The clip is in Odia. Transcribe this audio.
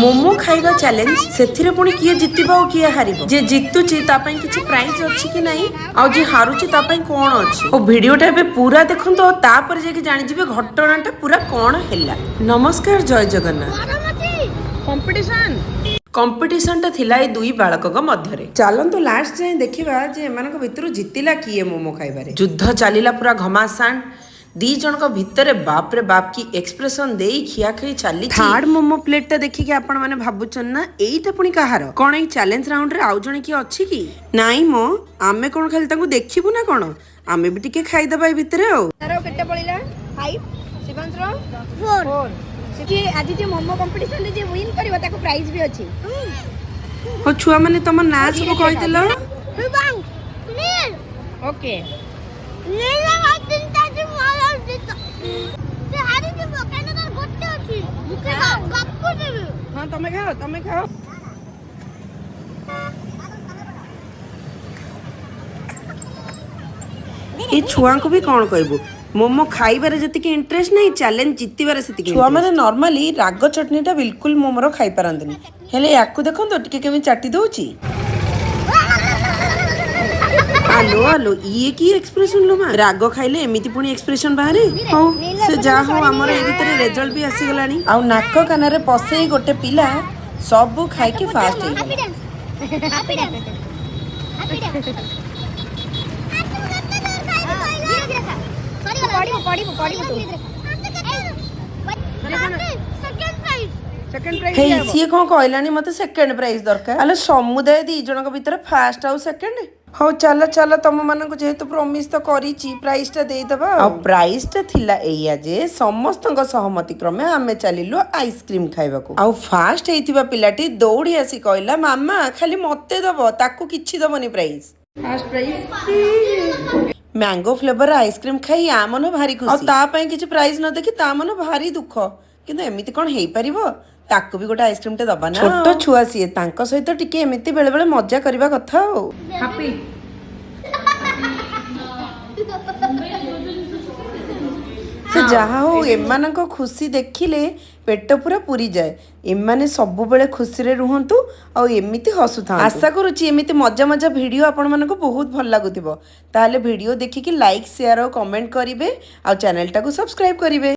ମୋମୋ ଖାଇବା ଚ୍ୟାଲେଞ୍ଜ, ସେଥିରେ ପୁଣି କିଏ ଜିତିବ ଆଉ କିଏ ହାରିବ? ଯିଏ ଜିତୁଛି ତା ପାଇଁ କିଛି ପ୍ରାଇଜ ଅଛି କି ନାହିଁ, ଆଉ ଯିଏ ହାରୁଛି ତା ପାଇଁ କଣ ଅଛି? ଓ ଭିଡିଓଟା ଏବେ ପୁରା ଦେଖନ୍ତୁ ଆଉ ତାପରେ ଯାଇକି ଜାଣିଯିବେ ଘଟଣାଟା ପୁରା କଣ ହେଲା। ନମସ୍କାର, ଜୟ ଜଗନ୍ନାଥ। କମ୍ପିଟିସନ। କମ୍ପିଟିସନଟା ଥିଲା ଏଇ ଦୁଇ ବାଳକଙ୍କ ମଧ୍ୟରେ। ଚାଲନ୍ତୁ ଲାଷ୍ଟ ଯାଏଁ ଦେଖିବା ଯେ ଏମାନଙ୍କ ଭିତରୁ ଜିତିଲା କିଏ। ମୋମୋ ଖାଇବାରେ ଯୁଦ୍ଧ ଚାଲିଲା ପୁରା ଘମାସାନ ଦି ଜଣଙ୍କ ଭିତରେ। ବାପରେ ବାପ, କି ଏକ୍ସପ୍ରେସନ ଦେଇ ଖିଆଖଇ ଚାଲିଛି। ଥାର୍ଡ ମୋମୋ ପ୍ଲେଟଟା ଦେଖିକି ଆପଣ ମାନେ ଭାବୁଛନ୍ତି ନା, ଏଇଟା ପୁଣି କାହାର? କଣ ଏଇ ଚ୍ୟାଲେଞ୍ଜ ରାଉଣ୍ଡରେ ଆଉ ଜଣେ କିଏ ଅଛି କି? ନାଇଁ ମ, ଆମେ କଣ ଖାଲି ତାଙ୍କୁ ଦେଖିବୁ ନା କଣ? ଆମେ ବି ଟିକେ ଖାଇଦବା ଏଇ ଭିତରେ ଆଉ। ତାର କେତେ ପଡ଼ିଲା? 5। ଶିବାଂଶର? 4। ସିଏ ଆଜି ଯେ ମୋମୋ କମ୍ପିଟିସନରେ ଯେ ୱିନ୍ କରିବ, ତାକୁ ପ୍ରାଇଜ ବି ଅଛି। ହଉ ଛୁଆମାନେ, ତମ ନାଁ ସବୁ କହିଦେଲ। ନୀଲ। ଓକେ। ନୀଲ ତିନିଟା ଅଛି, ମୋର ଦିଟା। ସେ ହାରିଯିବ, କାହିଁକି ତାର ଗୋଟେ ଅଛି। ମୁଁ ଗପୁଥିବି। ହଁ, ତମେ ଖାଅ, ତମେ ଖାଅ। ଏଇ ଛୁଆଙ୍କୁ ବି କଣ କହିବୁ, ମୋମୋ ଖାଇବାରେ ଯେତିକି ଇଣ୍ଟରେଷ୍ଟ ନାହିଁ, ଚ୍ୟାଲେଞ୍ଜ ଜିତିବାରେ ସେତିକି। ଛୁଆମାନେ ନର୍ମାଲି ରାଗ ଚଟଣିଟା ବିଲକୁଲ ମୋମୋର ଖାଇପାରନ୍ତିନି, ହେଲେ ୟାକୁ ଦେଖନ୍ତୁ ଟିକେ କେମିତି ଚାଟି ଦଉଛି। ଆଲୋ ଆଲୋ, ଇଏ କି ଏକ୍ସପ୍ରେସନ ଲୋ ମା! ରାଗ ଖାଇଲେ ଏମିତି ପୁଣି ଏକ୍ସପ୍ରେସନ ବାହାରେ? ହଉ, ସେ ଯାହା ହଉ, ଆମର ଏ ଭିତରେ ରେଜଲ୍ଟ ବି ଆସିଗଲାଣି। ଆଉ ନାକ କାନରେ ପଶେଇ ଗୋଟେ ପିଲା ସବୁ ଖାଇକି ଫାଷ୍ଟ ହେଇଗଲା। Happy dance, happy dance, happy dance. ଧୀରେ ଧୀରେ ଖା। ପଡ଼ିବୁ, ପଡ଼ିବୁ, ପଡ଼ିବୁ ତୁ। Second prize. Second prize. ହେଇ, ସିଏ କଣ କହିଲାଣି, ମତେ ସେକେଣ୍ଡ ପ୍ରାଇଜ ଦରକାର। ଆଲୋ, ସମୁଦାୟ ଦି ଜଣଙ୍କ ଭିତରେ ଫାଷ୍ଟ ଆଉ ସେକେଣ୍ଡ। ହଉ ଚାଲ ଚାଲ, ତମ ମାନଙ୍କୁ ଯେହେତୁ ପ୍ରମିସ ତ କରିଛି, ପ୍ରାଇଜ ଟା ଦେଇଦବା। ଆଉ ପ୍ରାଇଜ ଟା ଥିଲା ଏଇଆ ଯେ ସମସ୍ତଙ୍କ ସହମତି କ୍ରମେ ଆମେ ଚାଲିଲୁ ଆଇସ୍କ୍ରିମ ଖାଇବାକୁ। ଆଉ ଫାଷ୍ଟ ହେଇଥିବା ପିଲାଟି ଦୌଡ଼ି ଆସି କହିଲା, ମାମା, ଖାଲି ମତେ ଦବ, ତାକୁ କିଛି ଦବନି prize. First prize. Mango flavour ice cream ଖାଇ ଆ ମନ ଭାରି ଖୁସି, ଆଉ ତା ପାଇଁ କିଛି ପ୍ରାଇଜ ନ ଦେଖି ତା ମନ ଭାରି ଦୁଃଖ। କିନ୍ତୁ ଏମିତି କଣ ହେଇପାରିବ? ତାକୁ ବି ଗୋଟେ ଆଇସ୍କ୍ରିମଟେ ଦବା ନା। ଛୋଟ ଛୁଆ ସିଏ, ତାଙ୍କ ସହିତ ଟିକେ ଏମିତି ବେଳେ ବେଳେ ମଜା କରିବା କଥା ଆଉ। ହାପି। ସେ ଯାହା ହଉ, ଏମାନଙ୍କ ଖୁସି ଦେଖିଲେ ପେଟ ପୁରା ପୁରିଯାଏ। ଏମାନେ ସବୁବେଳେ ଖୁସିରେ ରୁହନ୍ତୁ ଆଉ ଏମିତି ହସୁଥାନ୍ତୁ। ଆଶା କରୁଛି ଏମିତି ମଜା ମଜା ଭିଡ଼ିଓ ଆପଣମାନଙ୍କୁ ବହୁତ ଭଲ ଲାଗୁଥିବ। ତାହେଲେ ଭିଡ଼ିଓ ଦେଖିକି ଲାଇକ୍, ସେୟାର ଆଉ କମେଣ୍ଟ କରିବେ ଆଉ ଚ୍ୟାନେଲଟାକୁ ସବସ୍କ୍ରାଇବ କରିବେ।